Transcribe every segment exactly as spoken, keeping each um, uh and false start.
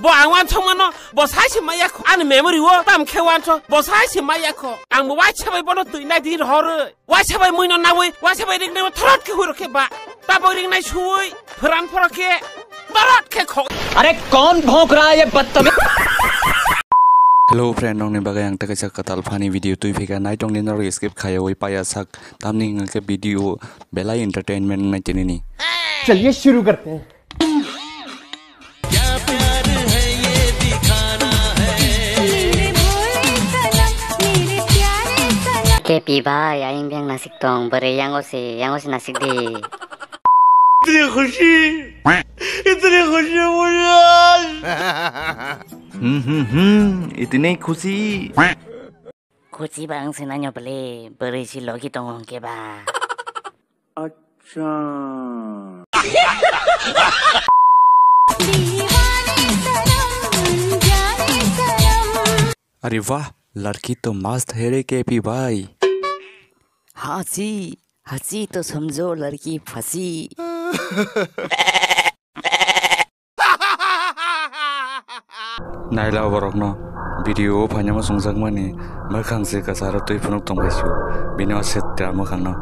Bo ang wansok mano, bo sai se maya kho. Ani memory o tam khe wansok, bo sai se maya kho. Ang bo waisa bai bono twi nai di rohorwi. Waisa bai mui no nawi, waisa bai ring nawi thorot khe huro khe ba. Tabo ring nai sui, phoran phoro khe, thorot khe kho. अरे कौन भौंक रहा है ये बदतमीज? Hello friend, nongni bagwi ang tei kaisa kwtal funny video twi phika, naitongni norok skip khayawi paya sak, tamni hwnkhe video belai entertainment wngnai tinini. चलिए शुरू करते हैं। K P bhai, ayang beng nasik tong, bwrwi yango se, yango se nasik di. इतनी खुशी, इतनी खुशी मुझे आज। Hmm, hmm, hmm, इतनी खुशी। Khuchi bang se nanyo bele, bwrwi si logi tongo hwnkhe ba. Acha. अरे वाह, लड़की तो मस्त है रे K P भाई। हाँ जी, हंसी तो समझो लड़की फंसी। Naila borokno video o phaina muchungjakmani mwkhang se kwcharo twi phunuk tongbai su, bini o sitra mwkhangno.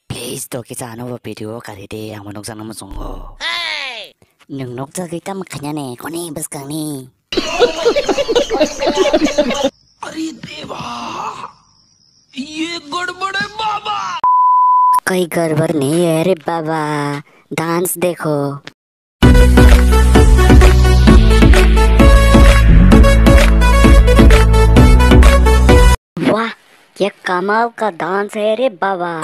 Please, to kisa ano bo video o kari de, ang bo nukjakna muchungo. Nwng nukjagwi tamo khainani, koni bwskangni? अरे देवा, ये गड़बड़ है बाबा। कोई गड़बड़ नहीं है रे बाबा, डांस देखो। वाह, क्या कमाल का डांस है रे बाबा।